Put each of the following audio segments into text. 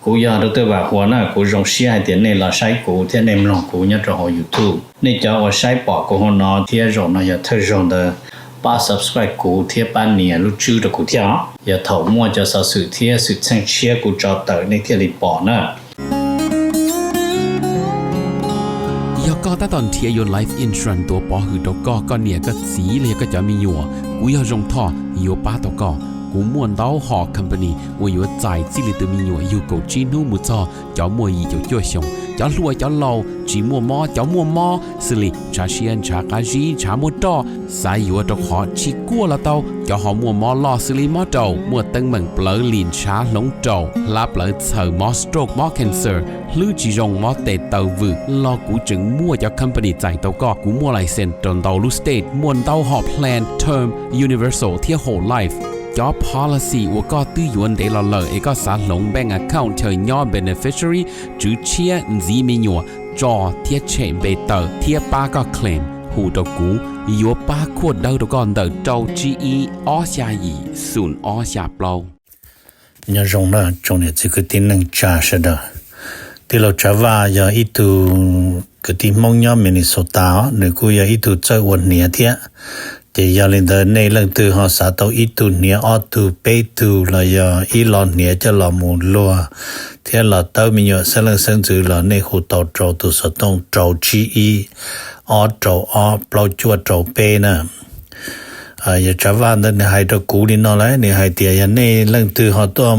Kuv yog Doctor Vam Huas na, kuv zoo siab hais tias nej los saib kuv thiab nej mloog kuv nyob rau hauv YouTube. Nej cov uas saib pom kuv hauv no thiab zaum no yog thawj zaug ntawd, pab subscribe kuv thiab pab nias lub tswb rau kuv thiab os. Yog thaum muaj cov xov xwm thiab xwm txheej tshiab kuv tso tawm nej thiaj li pom na. Yog koj tab tom nrhiav yuav life insurance tuav pov hwm rau koj, koj niam koj txiv los yog koj cov me nyuam, kuv yog Zoo Thoj yuav pab tau koj. Kuv muaj ntau hom company uas yuav txais txij li tus me nyuam yug kaum tsib hnub mus txog cov muaj yim caum cuaj xyoos, cov hluas cov laus, tsis muaj mob cov muaj mob, xws li ntshav siab ntshav qab zib ntshav muaj roj, xav yuav rau qhov tsis kuaj los tau, cov ho muaj mob loj xws li mob raum, muaj teeb meem plawv lim ntshav hloov raum, hlab plawv txhaws, mob stroke mob cancer, hlwb tsis zoo mob tes taw vwm los kuv tseem muaj cov company txais tau koj. Kuv muaj license rau ntau lub state, muaj ntau hom plan term, universal thiab whole life. Cov policy uas koj twb yuav ntev los lawm es koj xav hloov bank account chaw nyob beneficiary, tswv tshiab, ntxiv me nyuam, tso thiab tshem npe tawm thiab pab koj claim, hu rau kuv, yuav pab khuaj dawb rau koj ntawm rau tsib ib ob xya yim xoom ob xya plaub. Nyob zoo na tsoom niam txiv kwv tij neej tsa sawv daws. Tij laug Tsav Vaj yog ib tug kwv tij Hmoob nyob Minnesota os, nws kuj yog ib tug txawj ua hniav thiab. Ces yog li ntawd nej leej twg ho xav tau ib tug hniav ob tug peb tug los yog ib lo hniav coj los mus luag thiab los tawb me nyuam xeeb leej xeeb ntxwv los nej hu tau rau tus xov tooj rau tsib ib ob rau ob plaub cuaj rau peb na. Yog Tsav Vaj ntawd nws hais rau kuv li no lawm, nws hais tias yog nej leej twg ho tuaj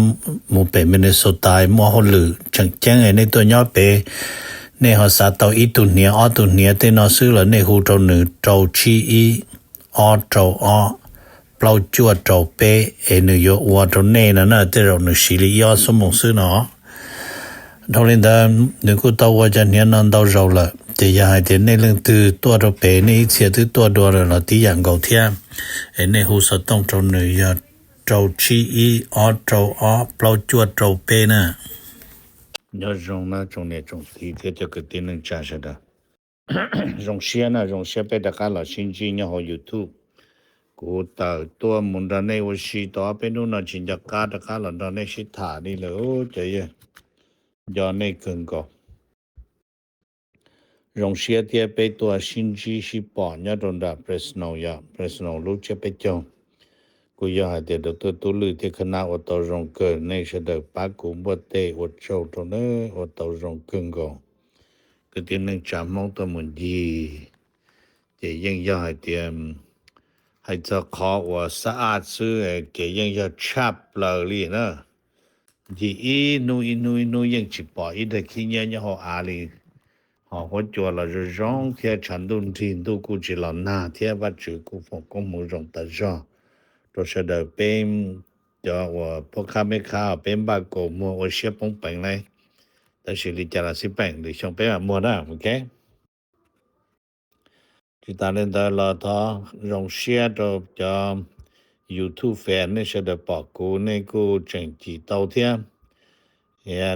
mus pem Minnesota muaj hauj lwm tseem ceeb nej tuaj nyob pem, nej ho xav tau ib tug hniav ob tug hniav tej no xwb los nej hu rau nws rau tsib ib ob rau ob plaub cuaj rau peb es nws yuav ua rau nej no na, tej zaum nws siv li ib ob xuab moos xwb no. Dhau li ntawd nws kuj tau ua cov hniav no ntau zaus lawm, ces yog hais tias nej leej twg tuaj rau pem nej ib txhia twb tuaj dua lawm los tib yam nkaus thiab, es nej hu xov tooj rau nws yog rau tsib ib ob rau ob plaub cuaj rau peb na. Nyob zoo na tsoom niam tsoom txiv thiab cov kwv tij neej tsa sawv daws. Zoo siab na, zoo siab peb rov qab los sib ntsib nyob hauv YouTube. Kuv tawm tuaj mus nrog nej ua si tau ob peb hnub no tsis nco qab rov qab los nrog nej sib tham li lawm cov yawg, nco nej kawg nkaus. Zoo siab thiab peb tuaj sib ntsib sib pom nyob rau nram Fresno, yog Fresno lub tsiab peb caug. Kuj yog hais tias rau tuaj tub lwj thiab khab nab ua tau zoo kawg, nej sawv daws pab kuv npuaj teg ua tsaug rau na, ua tau zoo kawg nkaus. Kwv tij neej tsa Hmoob tuaj mus ncig, ces yeej yog hais tias hais txog qhov uas xab aj xwb ces yeej yog tshaj plaws li na. Ncig ib hnub ib hnub ib hnub yeej tsis pom ib daig khib nyiab nyob hauv av li. Ho huab cua los zoo zoo thiab tshav ntuj nrig ntuj kuj tsis los nag thiab Vajtswv kuj foom koob hmoov zoo tas zog rau sawv daws peb cov uas phob qhab meb qhab peb npaj kaus muag ua siab poob peev lauj. Tab sis li cas los xij peem lwm xyoo peb mam muag na, ok. Tsis tas li ntawd los thov zoo siab rau cov YouTube fan nej sawv daws pom kuv nej kuj tseem cim tau thiab.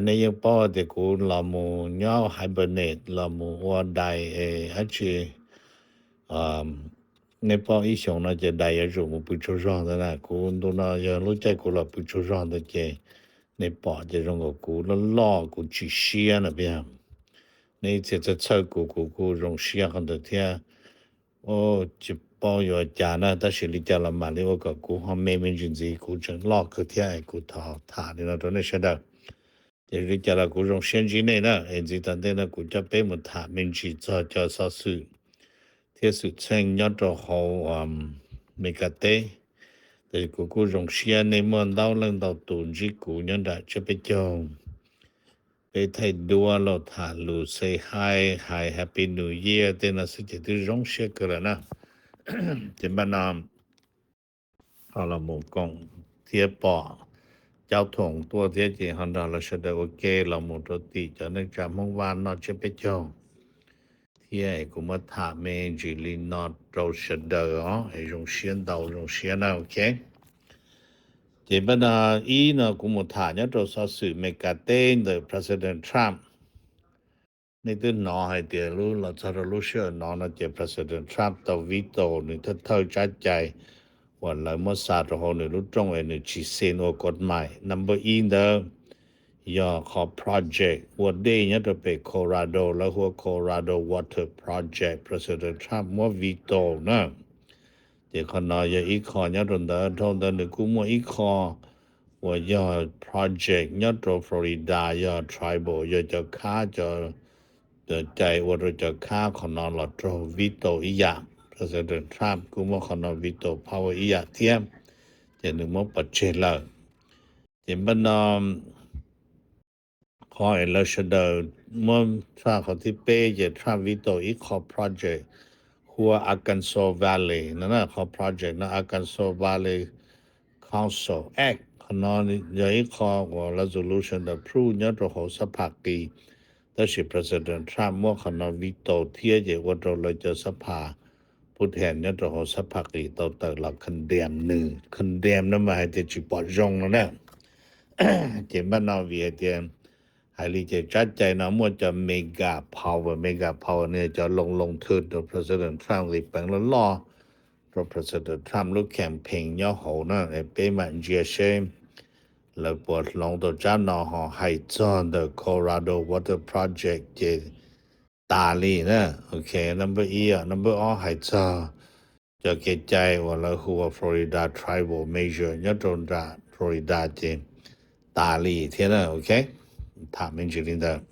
Nej yeej paub tias kuv los mus nyob hibernate los mus ua dais dab tsi, nej paub ib xyoos no ces dais yuav tsum mus pw tsaug zog ntawd na. Kuv ntu no yog lub caij kuv los pw tsaug zog ntawd ces nej pom ces zoo nkaus kuv loj loj kuv tsis siab na. Nej txhia txhawj txhawj kuv, kuv kuj zoo siab qhov ntawd thiab. Tsis paub yuav cas na, tab sis li cas los mam li ua kom kuv ho me me ntsis ntxiv, kuv tseem loj kawg thiab es kuv thov tham li no rau nej sawv daws. Ces li cas los kuv zoo siab ntsib nej na, es ntxiv tom ntej no kuv coj peb mus tham me ntsis txog cov xov xwm thiab xwm txheej nyob rau hauv Meskas teb. Tab sis kuv kuj zoo siab nej muaj ntau leej ntau tus ntsib kuv nyob nram tsiab peb caug. Peb thaij duab los tham lus say hi, hais happy new year tej no xwb ces twb zoo siab kawg lawm na. Ces npaj no ho los mus koom thiab pom caub thoom tuaj thiab ces ho nrog lawv sawv daws ua ke los mus rau tim cov neej tsa Hmoob Vaj noj tsiab peb caug thiab. Kuv muab tham me ntsis li no rau sawv daws os, es zoo siab ntau zoo siab na, ok. Ces npaj no ib no kuv mus tham nyob rau xov xwm Meskas teb ntawm President Trump. Nej twb hnov hais tias los txog rau lub sij hawm no no ces President Trump tau veto nws thawj thawj tsab cai uas lawv muab xa rau hauv nws lub rooj es nws tsis sign ua kod mais. Number ib ntawd yog qhov project ua dej nyob rau pem Colorado, lawv hu ua Colorado Water Project, President Trump muab veto na. Ces qhov no yog ib qho nyob rau ntawd. Dhau ntawd nws kuj muaj ib qho uas yog project nyob rau Florida, yog tribal, yog cov khab, cov cai ua rau cov khab, qhov no los raug veto ib yam. President Trump kuj muab qhov no veto power ib yam thiab, ces nws muab pov tseg lawm. Ces npaj no qhov es lawv sawv daws muab Trump qhov thib peb, ces Trump veto ib qho project hu ua Arkansas Valley no na. Qhov project no Arkansas Valley Council Act, qhov no yog ib qho uas resolution approve nyob rau hauv xab phas qis, tab sis President Trump muab qhov no veto thiab, ces ua rau lawv cov xab phas pub thees nyob rau hauv xab phas qis tau tawm los condemn nws. Condemn no mas hais tias tsis pom zoo no na. Ces npaj no vim hais tias hais li ces tsab cai no muaj cov mega power, mega power no yog cov loo loo thwm rau President Trump li peev loj loj rau President Trump lub campaign nyob hauv na. Peb mam ntsia seb lawv puas hloov tau tsab no. Ho hais txog ntawm Colorado Water Project ces tas li na. Ok, number ib. Number ob hais txog cov kev cai uas lawv hu ua Florida Tribal Measure nyob rau nram Florida ces tas li thiab na. Ok, tham me ntsis li ntawd.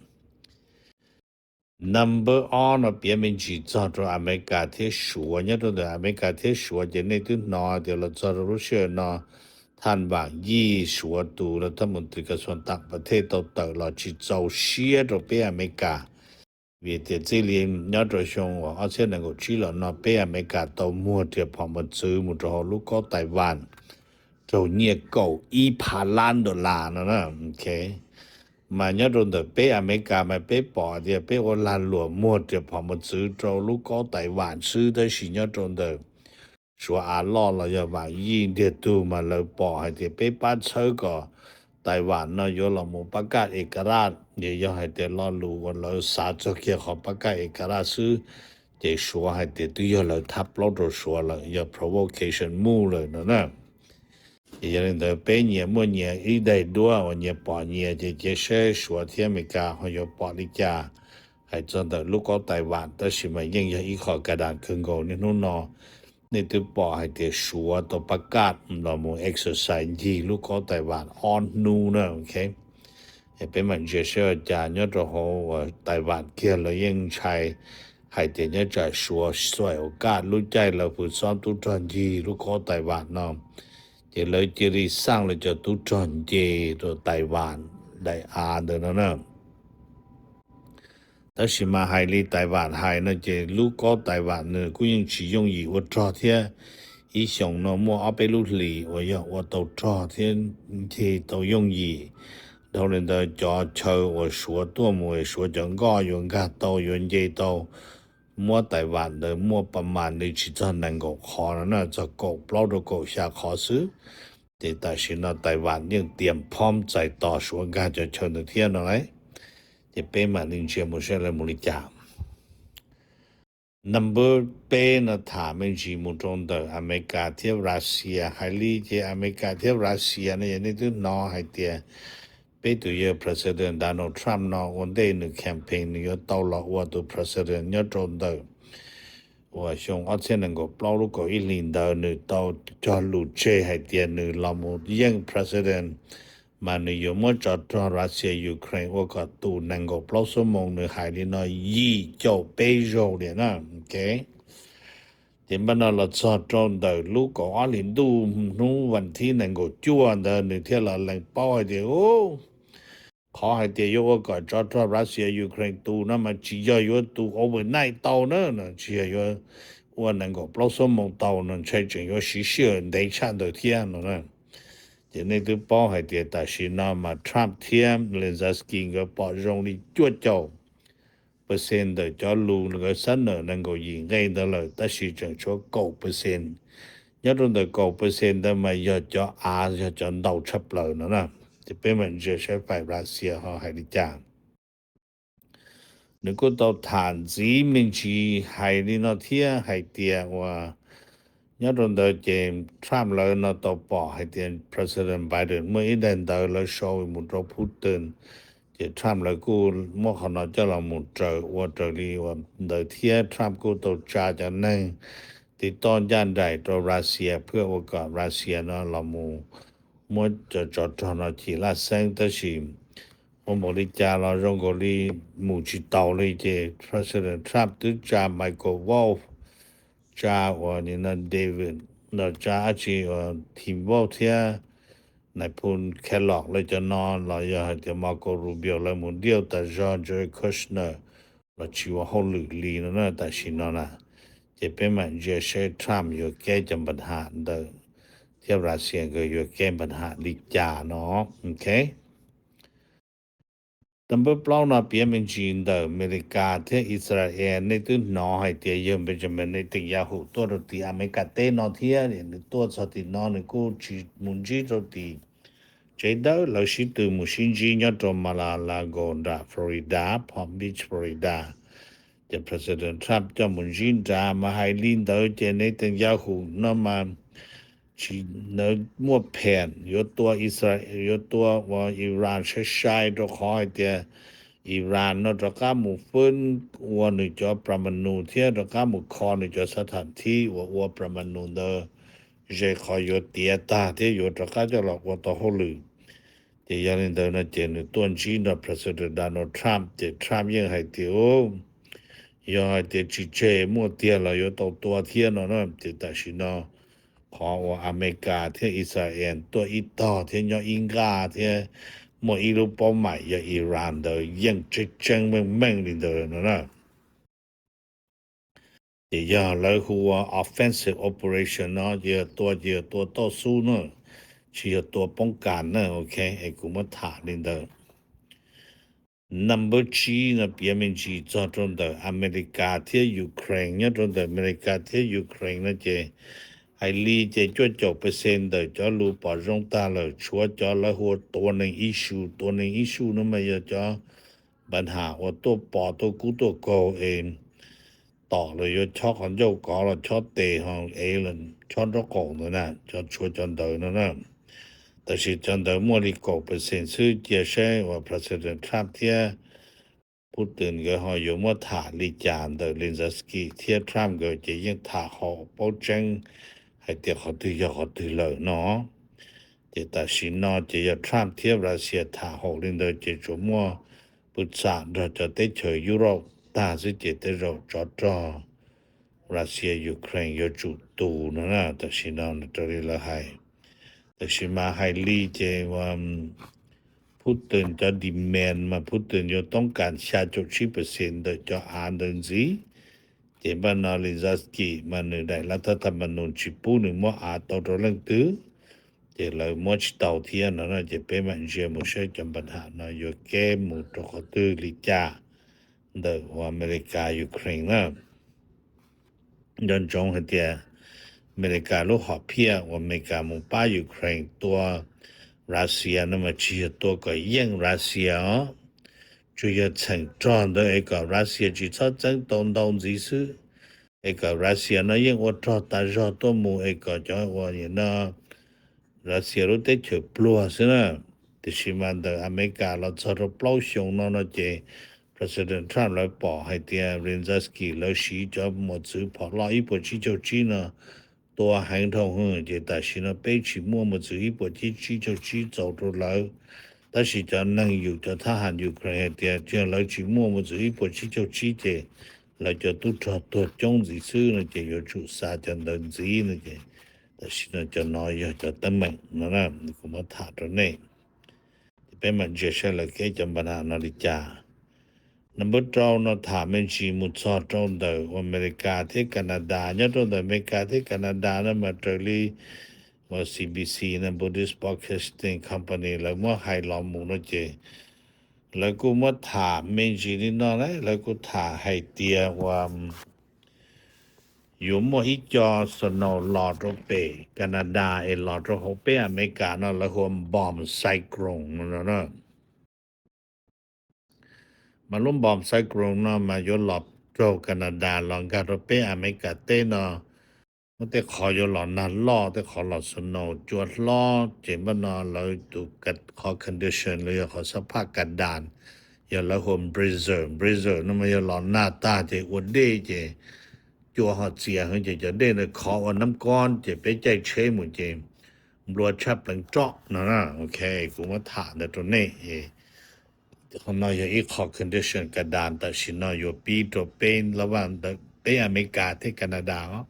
Number ob no piav me ntsis txog rau Amelikas thiab Suav. Nyob rau ntawm Amelikas thiab Suav ces nej twb hnov tias los txog rau lub sij hawm no, thaj vam yij Suav tus los thaj mus tis kas xuas tam pas thej tau tawm los tsis txaus siab rau peb Amelikas. Vim tias txij li nyob rau xyoo uas ob txhiab nees nkaum tsib los no peb Amelikas tau muag riam phom mos txwv mus rau hauv lub kaub Taiwan raug nyiaj kaum ib phav lab dollar no na. Ok, mas nyob rau ntawm peb Amelikas mas peb pom tias peb ua lag luam muag riam phom mos txwv rau lub kaub Taiwan xwb, tab sis nyob rau ntawm Suav av loj los yog vam yij ntiag tug mas lawv pom hais tias peb pab txhawb kom Taiwan no yuav los mus pab kaj es ka raj, ces yog hais tias lo lus uas lawv xav txog kiag qhov pab kaj es ka raj xwb, ces Suav hais tias twb yog lawv thab plaub rau Suav lawm, yog provocation move lawm no na. Ces yog li ntawd peb nyias muaj nyias ib daim duab uas nyias pom nyias, ces cia seb Suav thiab Amelikas ho yuav pom li cas hais txog ntawm lub kaub Taiwan. Tab sis mas yeej yog ib qho ka das kawg nkaus niaj hnub no. Nej twb pom hais tias Suav tau pab kaj los mus exercise ncig lub kaub Taiwan ob hnub na. Ok, peb mam ntsia seb ua cas. Nyob rau hauv uas Taiwan kiag lawv yeej ntshai hais tias nyob tsam Suav xuaim ua kaj lub caij lawv pw xob tub rog ncig lub kaub Taiwan no, ces lawv cia li xaj lawv cov tub rog nce rau Taiwan daim av ntawd no na. Tab sis mas hais li Taiwan hais no ces lub kaub Taiwan nws kuj yeej tsis yooj yim ua rog thiab. Ib xyoos no muaj ob peb lub hlis uas yog ua tau rog thiab ncig tau yooj yim. Dhau li ntawd cov chaw uas Suav tuaj mus, Suav cov nkoj yuav nkag tau, yuav nce tau, muab Taiwan ntawd muaj pas mas li tsis txog nees nkaum qhov no na, txog kaum plaub rau kaum xya qhov xwb. Ces tam sim no Taiwan yeej tiam phom txais tos Suav nkag cov chaw ntawd thiab no lauj. Ces peb mam li ntsia mus seb lawv mus li cas. Number peb no tham me ntsis mus rau ntawm Amelikas thiab Russia. Hais li ces Amelikas thiab Russia no yog nej twb hnov hais tias peb tus yawg President Donald Trump no ua ntej nws campaign nws yuav tau los ua tus President nyob rau ntawm uas xyoo ob txhiab nees nkaum plaub lub kaum ib hlis ntawd nws tau cog lus tseg hais tias nws los mus yeej President mas nws yuav muab tsov rog Russia Ukraine ua kom tu nees nkaum plaub xuab moos. Nws hais li no yim caum peb zaug li na. Ok, ces npaj no los txog rau ntawm lub kaum ob hlis ntuj hnub vas thib nees nkaum cuaj ntawd nws thiaj los lees paub hais tias qhov hais tias yuav ua kom tsov rog Russia Ukraine tu no mas tsis yog yuav tu overnight tau na, tsis yog yuav ua nees nkaum plaub xuab moos tau no, ntshai tseem yuav siv sij hawm ntev tshaj ntawd thiab no na. Ces nej twb paub hais tias tam sim no mas Trump thiab Zelensky nkawd pom zoo li cuaj caum percent ntawm cov lus nkawd xab nawm nees nkaum yim nqe ntawd lawm, tab sis tseem tshuav kaum percent. Nyob rau ntawm kaum percent ntawd mas yog cov av yog cov ntau tshaj plaws no na. Ces peb mam ntsia saib fai Russia ho hais li cas. Nws kuj tau tham ntxiv me ntsis hais li no thiab hais tias uas Nyob rau ntawd ces Trump lawv no tau pom hais tias President Biden muaj ib daim ntawv lawv sau mus rau Putin, ces Trump lawv kuj muab qhov no coj los mus raws ua raws li uas ntawd thiab Trump kuj tau tsa cov neeg tiv toj ncaj nraim rau Russia pliag ua kom Russia no los mus muab cov tsov rog no cim laj xeeb, tab sis ua npaum li cas los zoo nkaus li mus tsis taus li ces President Trump twb tsa Michael Wolff, tsa uas David, los tsa dab tsi uas Tim Wolf thiab nais phoo Kellogg lawv cov no los yog hais tias Marco Rubio lawv mus diauj tas zog Jared Kushner los tsis ua hauj lwm li no na tam sim no na. Ces peb mam ntsia seb Trump yuav keb cov npa ham ntawd thiab Russia nkawd yuav keb npa ham li cas no. Ok. Tab npawb plaub no piav me ntsis ntawm Amelikas thiab Israel, nej twb hnov hais tias yawg Benjamin Netanyahu tuaj rau tim Amelikas teb no thiab, nws tuaj txog tim no nws kuj tsis mus ntsib rau tim tsev dawb, lawv sib tw mus sib ntsib nyob rau Mar-a-Lago nram Florida, Palm Beach, Florida. Ces President Trump coj mus ntsib nrad mas hais li ntawd ces Netanyahu no mas tsis, lawv muaj phem yuav tua Israel, yuav tua uas Iran sai sai rau qhov hais tias Iran no rov qab mus fwb ua nws cov pramanu thiab rov qab mus kho nws cov xab tham thib uas ua pramanu ntawd ze qhov yuav tiav tag thiab yuav rov qab coj los ua tau hauj lwm. Ces yog li ntawd no ces nws tuaj ntsib nrog President Donald Trump ces Trump yeej hais tias, yog hais tias tsis tseg muaj tiag los yuav tau tua thiab no na. Ces tam sim no qhov uas Amelikas thiab Israel tuaj ib tog thiab nyob ib nqaj thiab muaj ib lub paub maim yog Iran ntawd yeej tseeb tseeb meej meej li ntawd no na. Ces yog lawv hu ua offensive operation no ces yog tua ces yog tua toj xub na, tsis yog tua poob kas na. Ok, es kuv muab tham li ntawd. Number tsib no piav me ntsis txog rau ntawm Amelikas thiab Ukraine. Nyob rau ntawm Amelikas thiab Ukraine no ces hais li ces cuaj caum percent ntawm cov lus pom zoo tag lawm, tshuav cov lawv hu ua tua neeg issue. Tua neeg issue no mas yog cov npa ham uas tuaj pom tuaj kub tuaj kaug es tom los yuav chob qhov ncauj kov los chob tes ho es los chob nraub qaum ntawd na, cov tshuav cov ntawd no na. Tab sis cov ntawd muaj li kaum percent xwb, cia saib uas President Trump thiab Putin nkawd ho yuav muab tham li cas ntawm Zelensky thiab Trump nkawd ces yeej tham haum paub tseeb hais tias qhov twg yog qhov twg lawm no. Ces tam sim no ces yog Trump thiab Russia tham haum li ntawd ces tsuas muaj pw txam nrog cov teb chaws Europe tag xwb ces tej zaum tsov rog Russia Ukraine yuav tsum tu no na. Tam sim no raws li lawv hais, tam sim mas hais li ces Putin cov demand mas Putin yuav toob kas xya caum tsib percent ntawm cov av ntawd ntxiv. Ces npaj no Zelensky mas nws daim lab thab tham ma nus tsis pub nws muab av tau rau leej twg, ces lawv muab tsis tau thiab no na. Ces peb mam ntsia mus saib cov npa ham no yuav keb mus rau qhov twg li cas ntawm uas Amelikas Ukraine na. Nco ntsoov hais tias Amelikas lub hom phiaj uas Amelikas mus pab Ukraine tua Russia no mas tsis yog tua kom yeej Russia os, tsuas yog txheem rog ntawd es kom Russia tsis txhob txeeb tau ntau ntxiv xwb, es kom Russia no yeej ua rog tas zog tuaj mus es kom cov uas no Russia lub teb chaws pluag xwb na. Tiam sis mas ntawm Amelikas los txog rau plaub xyoo no no ces President Trump lawv pom hais tias Zelensky lawv siv cov mos txwv phom loj ib puas tsib caug tsib no tua heev dhau hwv, ces tam sim no peb tsis muaj mos txwv ib puas tsib caug tsib txaus rau lawv. Tab sis cov neeg yus cov thab ham Ukraine hais tias tsis yog lawv tsis muaj mos txwv ib puas tsib caug tsib ces lawv cov tub rog tuag coob ntxiv xwb no ces yuav tsum xa cov ntawd ntxiv no ces tam sim no cov no yog cov teeb meem no kuv muab tham rau nej. Ces peb mam ntsia saib lawv keb cov npa ham no li cas. Number rau no tham me ntsis mus txog rau ntawm uas Amelikas thiab Canada. Nyob rau ntawm Amelikas thiab Canada no mas raws li uas C B C no, Buddhist Broadcasting Company, lawv muab hais los mus no ces lawv kuj muab tham me ntsis li no na, lawv kuj tham hais tias uas yuav muaj ib co snow los rau pem Canada es los rau hauv peb Amelikas no lawv hu ua bomb cyclone no na. Mas lub bomb cyclone no mas yuav los raug Canada los nkag rau peb Amelikas teb no Muab tej qhov yuav los nag loj, tej qhov los snow cua hlob, ces npaj no lawv tus qhov condition los yog qhov xab phaj ka das, yog lawv hu blizzard. Blizzard no mas yog los nag tag ces ua dej ces cua ho txias heev ces cov dej ntawd khov ua nab kob ces peb caij tsheb mus ces nplua tshaj pleev roj no. Ok, kuv muab tham ntawd rau nej. Qhov no yog ib qho condition ka das tam sim no yuav pib rau peb lab vaj ntawm peb Amelikas thiab Canada os.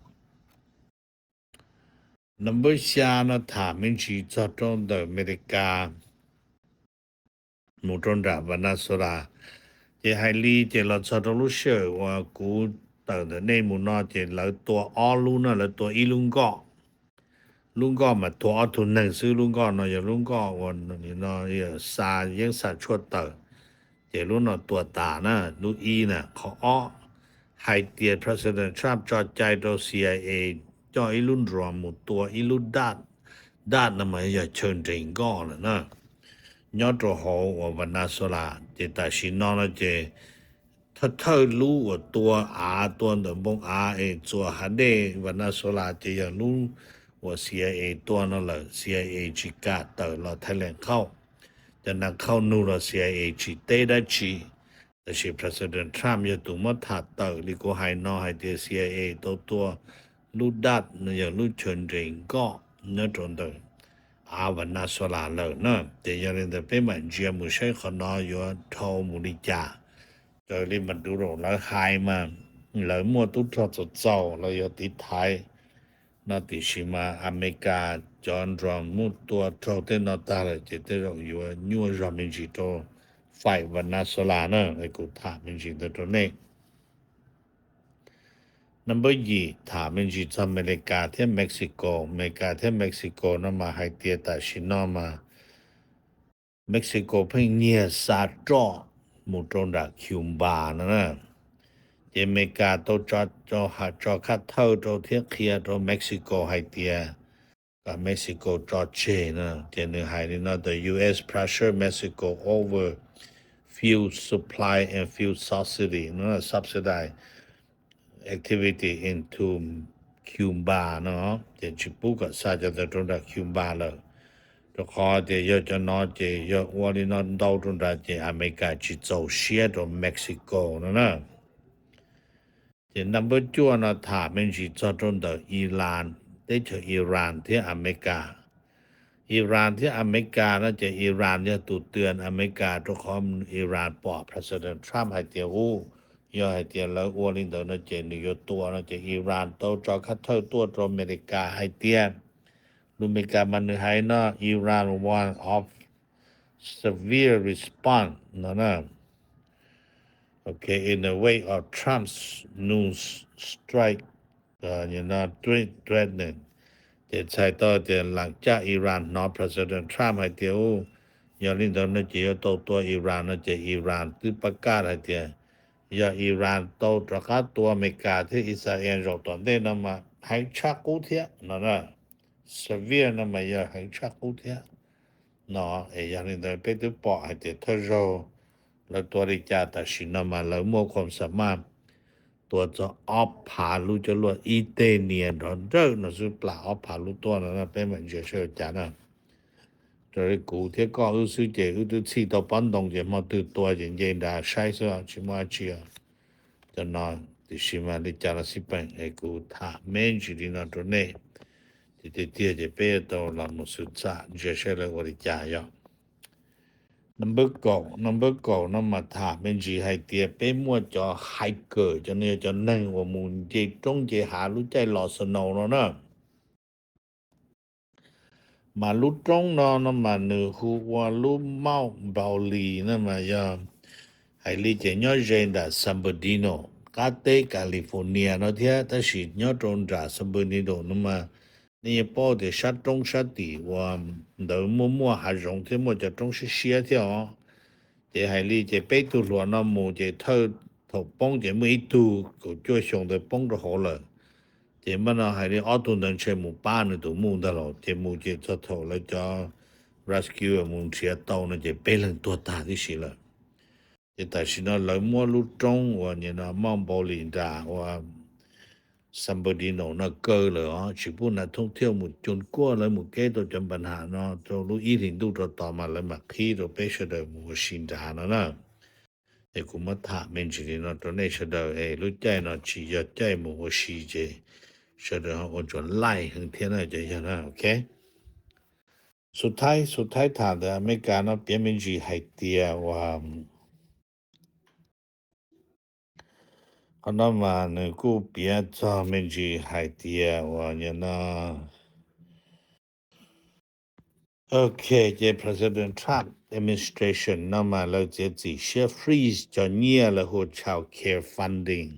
Number xya no tham me ntsis txog rau ntawm Amelikas mus rau nram Venezuela. Ces hais li ces los txog rau lub sij hawm uas kuv tawm ntawm nej mus no ces lawv tua ob lub no, lawv tua ib lub nkoj. Lub nkoj mas tua ob tug neeg xwb, lub nkoj no yog lub nkoj uas no xa yeeb xa tshuaj tawm, ces lub no tua tas na, lub ib na. Qhov ob, hais tias President Trump tso cai rau C I A coj ib lub drone mus tua ib lub daj, daj no mas yog chaw nres nkoj lawm na, nyob rau hauv uas Venezuela. Ces tam sim no no ces thawj thawj lub uas tua av, tua ntawm npoo av es txuas hav dej Venezuela ces yog lub uas C I A tua no lawm. C I A tsis kam tawm los Thailand qhauj, cov nas qhauj nug los C I A tsis teb dab tsi. Tab sis President Trump yog tus muab tham tawm li kuv hais no hais tias C I A tau tua lub daj no yog lub chaw nres nkoj nyob rau ntawm av Venezuela lawm na. Ces yog li ntawd peb mam ntsia mus saib qhov no yuav dhau mus li cas. Raws li Maduro lawv hais mas lawv muaj tub rog txaus txaus los yog tiv thaiv no, tiam sis mas Amelikas cov drone muab tua raug tej no tag lawm ces tej zaum yuav nyuaj zog me ntsis rau faim Venezuela na. Kuv tham me ntsis ntawd rau nej. Number yim, tham me ntsis txog Amelikas thiab Mexico. Amelikas thiab Mexico no mas hais tias tam sim no mas Mexico pheej nyiag xa roj mus rau nram Cuba no na. Ces Amelikas tau tso khaj thawj rau thiab qhia rau Mexico hais tias kom Mexico tso tseg no. Ces nws hais li no: The U S pressure Mexico over fuel supply and fuel subsidy no, subsidize activity into Cuba no. Ces tsis pub kom xa cov ntawd rau nram Cuba lawm, rau qhov tias yog cov no ces yog ua li no ntau rau nrad ces Amelikas tsis txaus siab rau Mexico no na. Ces number cuaj no tham me ntsis txog rau ntawm Iran, teb chaws Iran thiab Amelikas. Iran thiab Amelikas no ces Iran yog tus twv Amelikas, rau qhov Iran pom President Trump hais tias ub, yog hais tias lawv ua li ntawd no ces nws yuav tua no. Ces Iran tau tso khaj thawj tuaj rau Amelikas hais tias, lus Amelikas mas nws hais no: Iran warn of severe response no na. Ok, in the wake of Trump's new strike threatening. Ces txhais tau tias lam caj Iran hnov President Trump hais tias ub, yog li ntawd no ces yuav tau tua Iran no ces Iran twb pab kaj hais tias yog Iran tau rov qab tua Amelikas thiab Israel zaum tom ntej no mas heev tshaj qub thiab no na. Severe no mas yog heev tshaj qub thiab no. Es yog li ntawd peb twb pom hais tias thawj zaug lawv tua li cas, tam sim no mas lawv muaj khuam xa maj tua txog ob phav lub coj luaj ib teg nias nrov nrawj no xwb, plam ob phav lub tuaj no, peb mam ntsia saib ua cas na. Raws li kuv thiab koj wb xwb ces wb twb txhij tau pob ntoo ces hmo twg tua ces nce nrad saib xwb tsis muaj dab tsi. Cov no tiam sis mas li cas los xij peem es kuv tham me ntsis li no rau nej. Ces tiag tiag ces peb tau los mus xwm txam ntsia saib lawv ua li cas yog. Number kaum, number kaum no mas tham me ntsis hais tias peb muaj cov hiker, cov no yog cov neeg uas mus nce roob nce hav lub caij los snow no na. Mas lub roob no no mas nws hu ua lub Mount Baldy no mas yog hais li ces nyob ze nram San Bernardino, qab teb California no thiab, tab sis nyob rau nram San Bernardino no mas nej yeej paub tias sab roob sab tim uas ntawd muaj muaj hav zoov thiab muaj cov roob siab siab thiab os. Ces hais li ces peb tug hluas no mus ces thawj thaum poob ces muaj ib tug kaum cuaj xyoo ntawd poob rau hauv lawm. Ces npaj no hais li ob tug ntawd ntshe mus pab nws tus muj ntag los, ces mus ces txog thaum lawv cov rescue mus nrhiav tau no ces peb leeg tuag tag tib si lawm. Ces tam sim no lawv muab lub roob uas nim no Mount Baldy nram uas San Bernardino no kaw lawm os, tsis pub nas thooj thiaj mus Cuj Kuaj, lawv mus keb tau cov npa nham no rau lub ib hlis ntuj rau tod mas lawv mam qhib rau peb sawv daws mus ua si nrad no na. Es kuv muab tham me ntsis li no rau nej sawv daws es lub caij no tsis yog caij mus ua si ces sawv daws ho ua ntsuas laij heev thiab na cov yawg na, ok. Xu thaib, xu thaib tham ntawm Amelikas no piav me ntsis hais tias uas qhov no mas nws kuj piav txog me ntsis hais tias uas no, ok, ces President Trump administration no mas lawv txiav txim siab freeze cov nyiaj lawv hu child care funding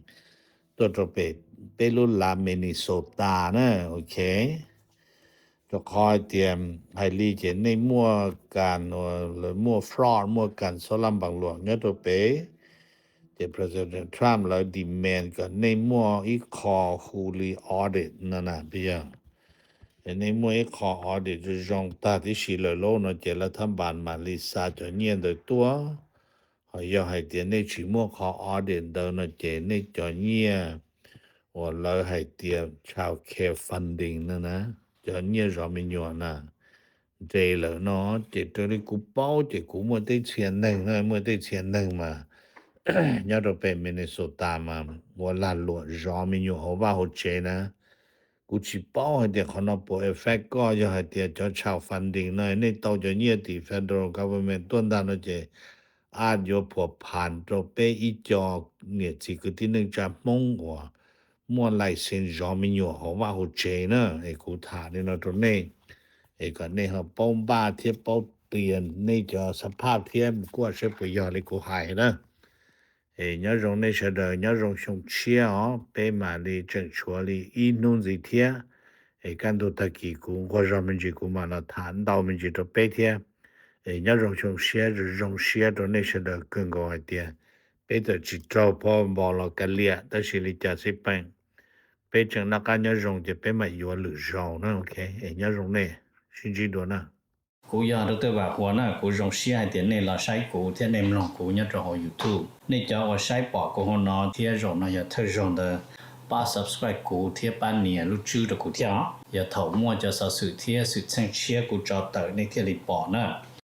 tuaj rau pem peb lub lav Minnesota na, ok. Rau qhov hais tias hais li ces nej muaj kas, lawv muaj fraud, muaj kas xob laj npaas luam nyob rau pem. Ces President Trump lawv demand kom nej muaj ib qho hu li audit no na, peb yog. Es nej muaj ib qho audit zoo zoo tag tib si lawm lauj no ces lawv thab npas mam li xa cov nyiaj ntawd tuaj. Ho yog hais tias nej tsis muaj qhov audit ntawd no ces nej cov nyiaj uas lawv hais tias child care funding no na, cov nyiaj zov me nyuam na, nres lawm no. Ces raws li kuv paub ces kuv muaj tej txhia neeg na, muaj tej txhia neeg mas nyob rau pem Minnesota mas ua lag luam zov me nyuam hauv vaj hauv tsev na. Kuv tsis paub hais tias qhov no puas affect koj, yog hais tias cov child funding no nej tau cov nyiaj tim federal government tuaj ntag no ces a yuav phuam phas rau peb ib co niam txiv kwv tij neej tsa Hmoob uas muaj license zov me nyuam hauv vaj hauv tsev na. Es kuv tham li no rau nej es kom nej ho paub npaj thiab paub tias nej cov xab phaj thiab mus kuaj saib puas yog li kuv hais na. Es nyob zoo nej sawv daws, nyob zoo xyoo tshiab os, peb mam li tseem tshuav li ib hnub ntxiv thiab. Es kaj ntug tag kis kuv nquag zog me ntsis kuv mam los tham ntau me ntsis rau peb thiab. Es nyob zoo xyoo tshiab, zoo siab rau nej sawv daws kawg nkaus hais tias peb txawm tsis raug phoj npo los kav liam tab sis li cas xij peem peb tseem noj qab nyob zoo ces peb mam yuav lwm zaus na, ok. Es nyob zoo nej, sib ntsib dua na. Kuv yog Dr. Vam Huas na, kuv zoo siab hais tias nej los saib kuv thiab nej mloog kuv nyob rau hauv YouTube. Nej cov uas saib pom kuv hauv no thiab zaum no yog thawj zaug ntawd, pab subscribe kuv thiab pab nias lub tswb rau kuv thiab os. Yog thaum muaj cov xov xwm thiab xwm txheej tshiab kuv tso tawm nej thiaj li pom na.